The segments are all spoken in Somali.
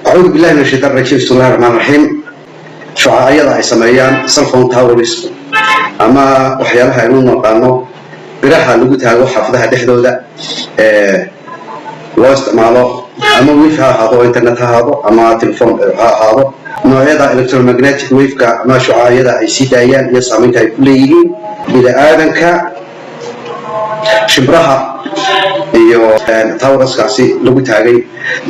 أعوذ بالله من الشيطان الرجيم، بسم الله الرحمن الرحيم. Shucaayada ay sameeyaan cellphone towers ama waxyaalaha aynu naqaano biraha lagu taago xaafadaha dhexdooda ee loo isticmaalo, ama wifi ha ahaado oo internet ha ahaado ama telephone ha ahaado, noocyada electromagnetic wave-ka ama shucaayada ay sii daayaan iyo saameynta ay ku leeyihiin bini-aadanka, shimbiraha iyo towerskaasi lagu taagay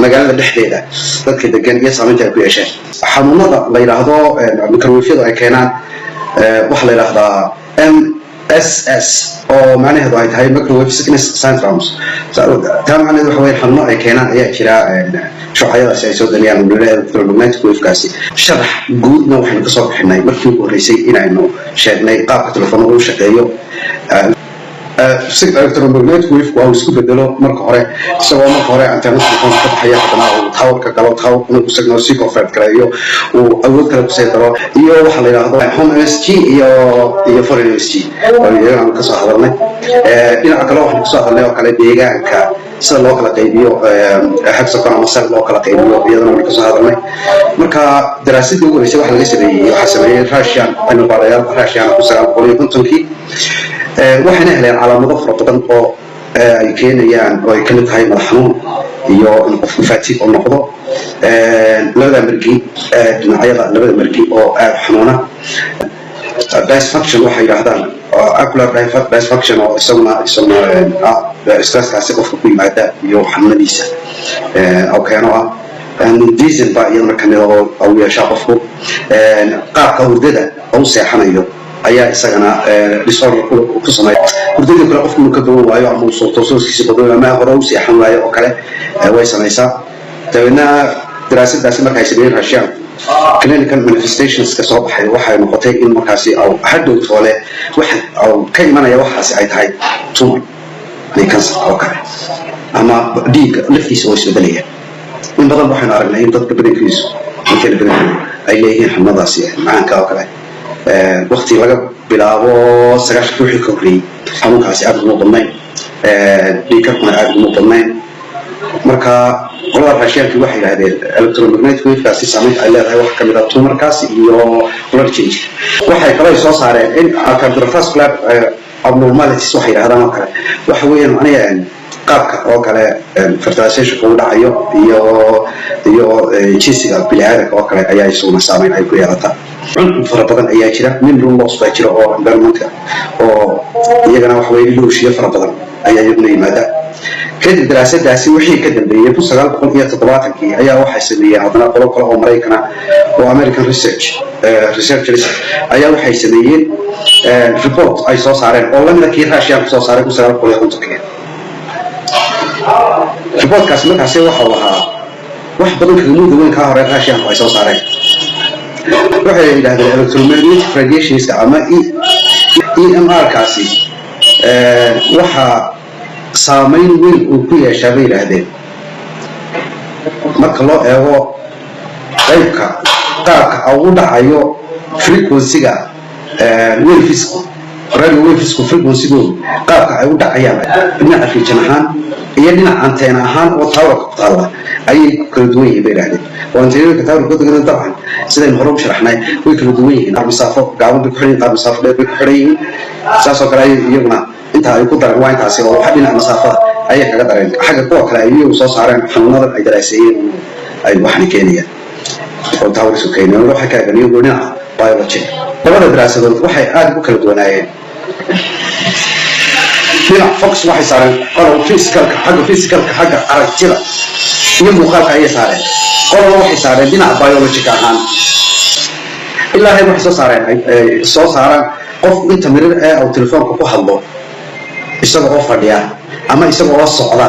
magaalada dhexdeeda, dadka degan iyo saameynta ay ku yeesheen. Xanuunada la yidhaahdo microwave-yadu ay keenaan waxaa la yidhaahdaa MSS, oo macnaheedu ay tahay microwave sickness syndromes. Taa macnaheedu waxa weeye xanuuno ay keenaan ayaa jira shucaayadaasi ay soo daniyaan, electromagnetic wave-kaasi. Sharax guudna waxaynu kasoo bixinay markii ugu horreysay inaynu sheegnay qaabka telefoonada u shaqeeyo, si electromagnetic wave uu isku bedelo. Marka hore isagoo marka hore antenna telefoonka ka baxaya, haddana uu towerka galo, towerkuna isaguna sii convert gareeyo, uu awood kale kusii daro, iyo waxa la yidhaahdo home MSG iyo foreign MSG oo iyagana aan kasoo hadalnay. Dhinaca kale waxaan kasoo hadalnay oo kale deegaanka sida loo kala qaybiyo, hexagon ama cell loo kala qaybiyo, iyadana waan kasoo hadalnay. Marka daraasadii ugu horreysay waxa laga sameeyey, waxaa sameeyey Russian cilmi baarayaal Russian 1950-kii. Waxayna heleen calaamado fara badan oo ay keenayaan, oo ay kamid tahay madax xanuun iyo in qofku fatigue oo noqdo, labada margi, dhinacyada labada margi oo aada xanuuna, dysfunction waxay yidhaahdaan ocular dysfunction, oo isaguna stresskaasi qofka ku yimaada iyo xanuunadiisa oo keeno ah. Dizziness baa iyadana kamid oo u yeeshaa qofku. Qaabka hurdada oo u seexanayo ayaa isagana disorder ku sameeya. Hurdadii kale qofku inuu ka duwan waayo ama uu soo tooskiisa badan ama hore u seexan waayo oo kale way samaysaa. Dabeedna daraasadaasi marka ay sameeyeen Russian, clinical manifestations ka soo baxay waxay noqotay in markaasi hadhow toole waxa ka imanaya waxaasi ay tahay tumor iyo cancer oo kale ama dhiigga laftiisa oo isbedelaya. In badan waxaynu aragnay in dadka badankiisu, inteena badankoodu, ay leeyihiin xanuunadaasi macaanka oo kale. Waqti laga bilaabo 90-kii wixii ka horreeyey xanuunkaasi aada uguma badnayn, dhiigkarkuna aada uguma badnayn. Marka qolada Russiankii waxay yidhahdeen electromagnetic wavekaasi saameynta ay leedahay waxa kamid ah tumorkaas iyo blood change. Waxay kaloo soo saareen in cardiovascular abnormalities waxay yidhahdaan oo kale, waxa weeyaan macnaha qaabka oo kale fertilizationka uu dhacayo iyo jinsiga bini'aadanka oo kale ayaa isaguna saameyn ay ku yeelataa. Cuncun fara badan ayaa jira, mineral loss baa jira oo environmentka oo iyagana waxa weeye ilowshiyo fara badan ayaa iyaguna yimaada. Kadib daraasadaasi wixii ka dambeeyey, 1970-kii ayaa waxay sameeyeen haddana qolo kale oo Maraykana oo American researchers ayaa waxay sameeyeen report ay soo saareen oo lamida kii Russian soo saaray 1950-kii. Reportkaasi markaasi waxau ahaa wax badan kagama duwan kaa hore Russianku ay soo saareen. Waxay yidhahdeen electromagnetic radiationska ama EMR kaasi waxaa saameyn weyn uu ku yeeshaa, bay yidhaahdeen, marka loo eego qaybka qaabka ugu dhacayo frequency-ga wavesku, radio wavesku frequency-goodu qaabka ay u dhacayaan dhinaca region ahaan iyo dhinaca antenna ahaan oo towerka ku taalla ayay ku kala duwan yihiin, bay yidhahdeen. Oo anteenooyinka towerka ku degan dabcan sidaynu hore u sharaxnay way kala duwan yihiin. Qaar masaafo gaaban bay ku xidhan yihin, qaar masaafo dheer bay ku xidhan yihiin. Saasoo kale ay iyaguna intaa ay ku dareen waa intaasi oo waxa dhinaca masaafada ayay kaga dareen xagga kuwa kale ay iyagu soo saareen. Xanuunadan ay daraaseeyeen ay waxna keenayaan oo towersu keenayaan waxay ka eegeen iyagu dhinaca biology. Labada daraasadood waxay aada ugu kala duwanaayeen dhinac focus waxay saareen qolow physicalka, xagga physicalka, xagga aragtida iyo muuqaalka ayay saareen. Qolona waxay saareen dhinaca biologic ahaan. Ilaa heer waxay soo saareen ay soo saaraan qofku inta mirir ee uu telefoonka ku hadlo isaga oo fadhiya ama isaga oo socda,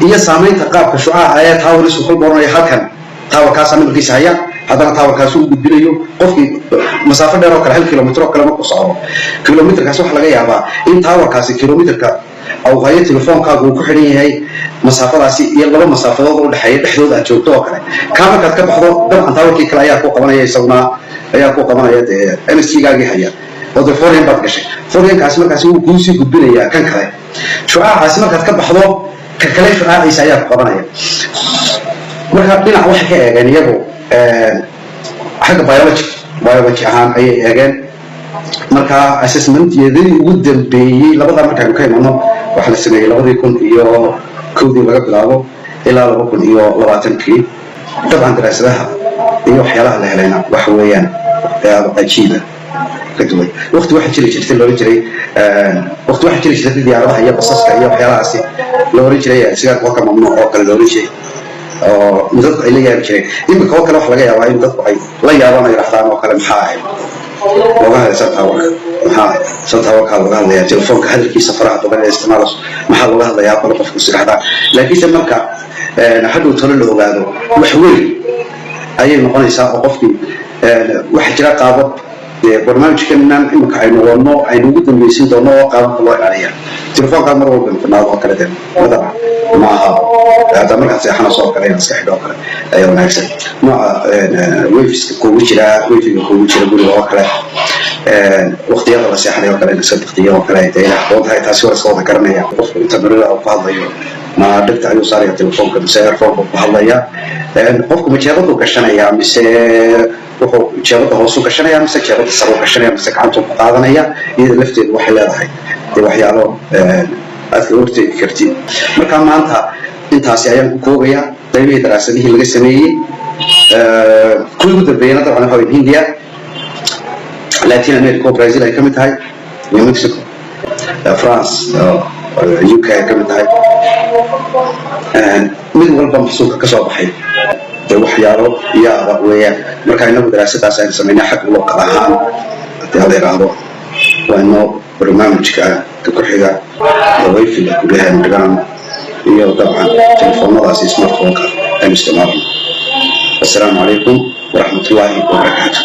iyo saamaynta qaabka shucaaca ee towersku kolba oranaya halkan towerkaasaa nabarkiisa haya, haddana towerkaasi u gudbinayo qofkii masaafo dheer oo kale, 1 kilomitr oo kale markuu socdo, kilomitrkaasi waxaa laga yaabaa in towerkaasi kilomitrka uu hayo telefoonkaagu uu ku xidhan yahay masaafadaasi iyo laba masaafadood oo udhexeeya dhexdooda aad joogto oo kale. Kaa markaad ka baxdo, dabcan towerkii kale ayaa ku qabanaya, isaguna ayaa ku qabanaya dee MSG gaagii haya oo dee foreign baad gashay. Foreignkaasi markaasi wuu kuu sii gudbinayaa kan kale. Shucaacaasi markaad ka baxdo, ka kale shucaaciisa ayaa ku qabanaya. Marka dhinac waxay ka eegeen iyagu xagga biology ahaan ayay eegeen. Marka assessmentyadii ugu dambeeyey labada markaaynu ka imano waxaa la sameeyey 2001-dii laga bilaabo ilaa 2020-kii. Dabcan daraasadaha iyo waxyaalaha la helayna waxa weeyaan waxyaalo cajiiba ka duwan. Waqti waxaa jiri jirtay loola jiray, waqti waxaa jiri jirtay diyaaradaha iyo basaska iyo waxyaalahaasi la oran jiray sigaarka waa ka mamnuuc oo kale la oran jiray, oo dadku ay la yaabi jireen. Imika oo kale waxa laga yaabaa in dadku ay la yaabaan oo yidhahdaan oo kale, maxaa ahayd looga hadlaya cell towerka? Maxaa cell towerka looga hadlayaa? Telefoonka hadalkiisa faraha badan ee isticmaalayso maxaa looga hadlayaa? Kale qofku is yidhahdaa. Laakiinse marka hadhow talo la ogaado, wax weyn ayay noqonaysaa oo qofkii waxaa jira qaabab dee barnaamijkanan imika aynu wadno aynu ugu dambaysin doono oo qaababka loo ilaaliya telefoonkaa mar walba infinaado oo kale. Dee madana ma aha hadda markaad seexanayso oo kale inaad iska xidho oo kale ayaa wanaagsan. Nooca wifiska kuugu jira, wifiga kuugu jira guriga oo kale, waqtiyada la seexanayo oo kale in iska baktiyo oo kale dee inay habboon tahay, taasi waa iska wada garanaya. Qofku inta marida uu ku hadlayo, ma dhegta ayuu saaraya telefoonka mise earphoneka ku hadlaya? Qofku ma jeebadu gashanaya mise wuxuu jeebada hoosu gashanaya mise jeebada sare u gashanaya mise gacantuu ku qaadanaya? Iyada lafteedu waxay leedahay dee waxyaalo aad kaga horteegi kartid. Marka maanta intaasi ayaan ku koobayaa qaybihii daraasadihii laga sameeyey. Kuwii ugu dambeeyena dabcan waxa weye Hindiya, Latin America oo Brazil ay ka mid tahay iyo Mexico, France, UK ay ka mid tahay. Mid walba maxsuulka ka soo baxay dee waxyaalo yaaba weeyaan. Marka inagu daraasadaas aynu samaynay xag local ahaan, haddii ala yidhaahdo, waa inoo barnaamijka ka ku xiga wifiga guryaha aynu dhiganano iyo dabcan telefoonadaasi smartphone-ka aynu isticmaalano. Assalaamu calaykum waraxmatullaahi wabarakaatu.